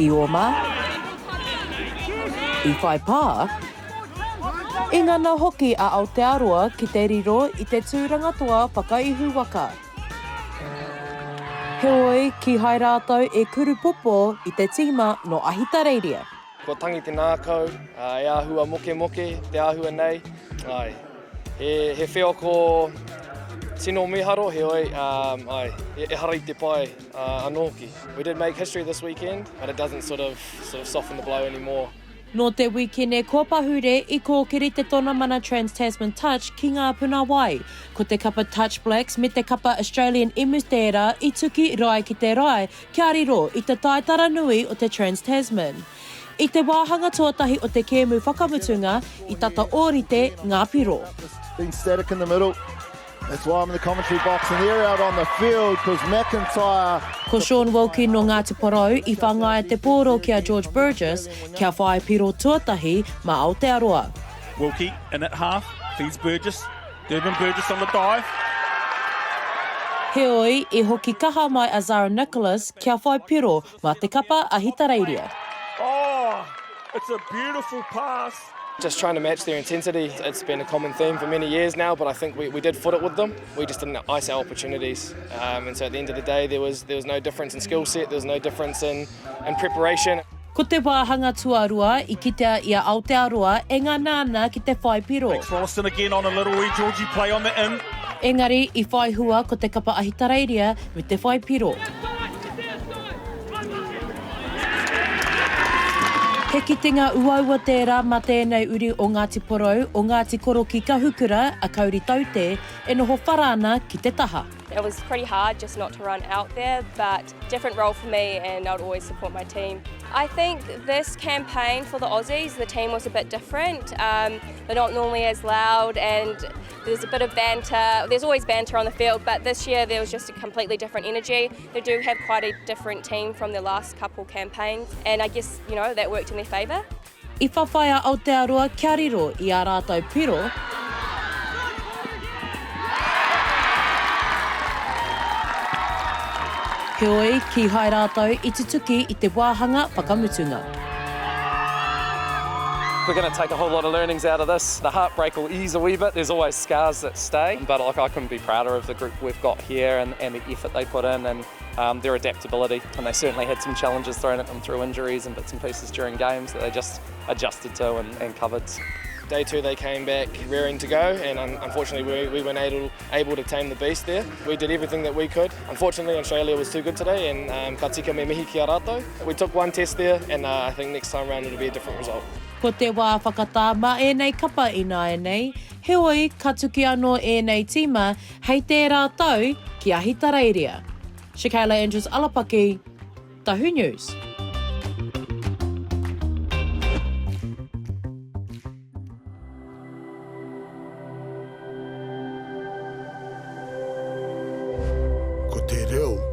I oma, i whai pā, i ngana hoki a Aotearoa ki te riro i te tūranga toa whakaihu waka. Heoi, kīhai rātou e kurupopo i te tīma nō Ahitereiria. Kua tangi te ngākau, e āhua mokemoke te āhua nei. Āe, he, he wheako tino miharo, heoi, um, āe, ehara i te pai uh, anō hoki. We did make history this weekend, but it doesn't sort of, sort of soften the blow anymore. Nō te wikene kua pahure i kōkiri te tonamana Trans-Tasman Touch ki ngā puna wai. Ko te kapa Touch Blacks me te kapa Australian Emus tērā i tuki rae ki te rae kia riro i te taitara nui o te Trans-Tasman. I te wāhanga tuatahi o te kēmu whakamutunga i tata ōrite ngā piro. Been static in the middle. That's why I'm in the commentary box and they're out on the field because McIntyre. Ko Sean Wilkie nō Ngāti Porou i whangaia te pōro ki a George Burgess kia whai piro tuatahi mā Aotearoa. Wilkie in at half, feeds Burgess, Durban Burgess on the dive. Heoi, i hoki kaha mai a Zara Nicholas kia whai piro mā te kapa Ahitereiria. Oh, it's a beautiful pass. Just trying to match their intensity. It's been a common theme for many years now, but I think we, we did foot it with them. We just didn't ice our opportunities. Um, and so at the end of the day, there was, there was no difference in skill set, there was no difference in, in preparation. Ko te wāhanga tuarua i kitea i a Aotearoa e ngana ana ki te whai piro. Max Rolleston again on a little wee Georgie play on the in. Engari i whai hua ko te kapa Ahitereiria me te whai piro. He kitenga uaua tērā mā tēnei uri o Ngāti Porou, o Ngāti Korokī Kahukura, a Kauri Taute, e noho whara ana ki te taha. It was pretty hard just not to run out there but different role for me and I'd always support my team. I think this campaign for the Aussies, the team was a bit different. Um, they're not normally as loud and there's a bit of banter. There's always banter on the field, but this year there was just a completely different energy. They do have quite a different team from the last couple campaigns and I guess, you know, that worked in their favour. I whawhai a Aotearoa kia riro i ā rātou piro, heoi, kīhai rātou i tutuki i te wāhanga whakamutunga. We're going to take a whole lot of learnings out of this. The heartbreak will ease a wee bit. There's always scars that stay, but like I couldn't be prouder of the group we've got here and, and the effort they put in and um, their adaptability. And they certainly had some challenges thrown at them through injuries and bits and pieces during games that they just adjusted to and, and covered. Day two they came back raring to go and un unfortunately we, we weren't able, able to tame the beast there. We did everything that we could. Unfortunately Australia was too good today and um, ka tika me mihi ki a rātou. We took one test there and uh, I think next time round it'll be a different result. Ko te wā whakatā mā ēnei kapa ināianei, heoi ka tuki anō ēnei tīma hei tērā tau ki Ahitereiria. Shakayla Andrews Alapaki, Tahu News. Ko te reo.